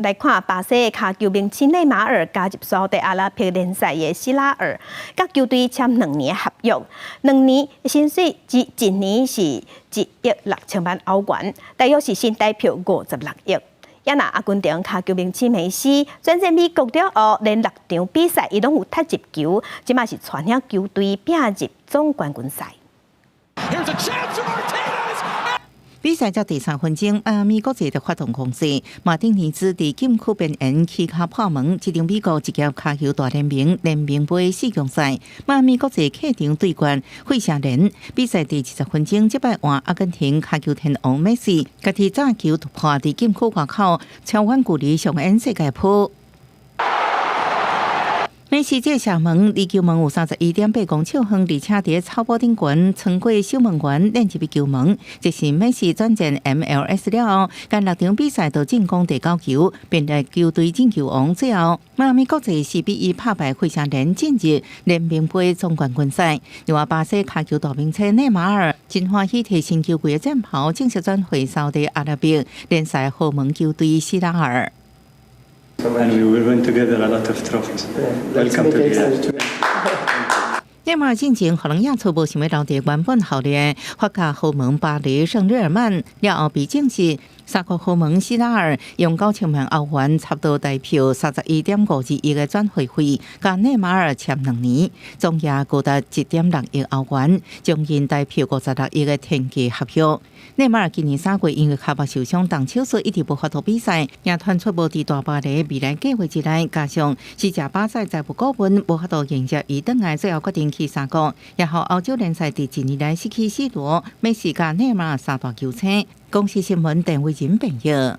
來看巴西跤球明星內馬爾加入沙特阿拉伯聯賽的希拉爾，佮球隊簽2年合約，兩年薪水只一年是1億6千萬歐元，大約是新台幣56億。也若阿根廷跤球明星梅西轉戰美國了後，連六場比賽伊攏有踢入球，這馬是帶領球隊拼入總冠軍賽。比賽才第三分鐘，邁阿密國際的發動攻勢，馬丁尼茲佇禁區邊緣起跤破門，這場美國職業跤球大聯盟聯盟盃四強賽，邁阿密國際客場對決費城人。比賽第20分鐘，這擺換阿根廷跤球天王梅西，家己炸球突破佇禁區外口，超遠距離上演世界波。梅西這射門離球門有31.8公尺遠，而且佇草坡頂懸穿過守門員，連入球門。這是梅西轉戰 MLS 了後，近六場比賽都進攻第九球，變成球隊進球王。最後，邁阿密國際4比1拍敗費城人，進入聯盟盃總冠軍賽。另外，巴西跤球大明星內馬爾真歡喜提新球季的戰袍，正式轉會沙特阿拉伯聯賽豪門球隊希拉爾。 And we will win together a lot of trophies. Welcome to Riyadh. 內馬爾進前予人野出無想欲留佇原本效力法甲豪門巴黎聖日耳曼，了後被證實沙國豪門希拉爾用9000萬歐元，差不多台幣31.52億的轉會費，佮內馬爾簽2年，總額高達1.6億歐元，將近台幣56億的天價合約。內馬爾今年3月因為跤目受傷動手術，一直無法度比賽，也傳出無佇大巴黎未來計劃之內，加上是食巴塞財務顧問無法度迎接伊轉來，最後決定去沙國，也予歐洲聯賽佇一年內失去 C 羅、梅西佮內馬爾三大球星。公視新聞鄧偉仁編譯。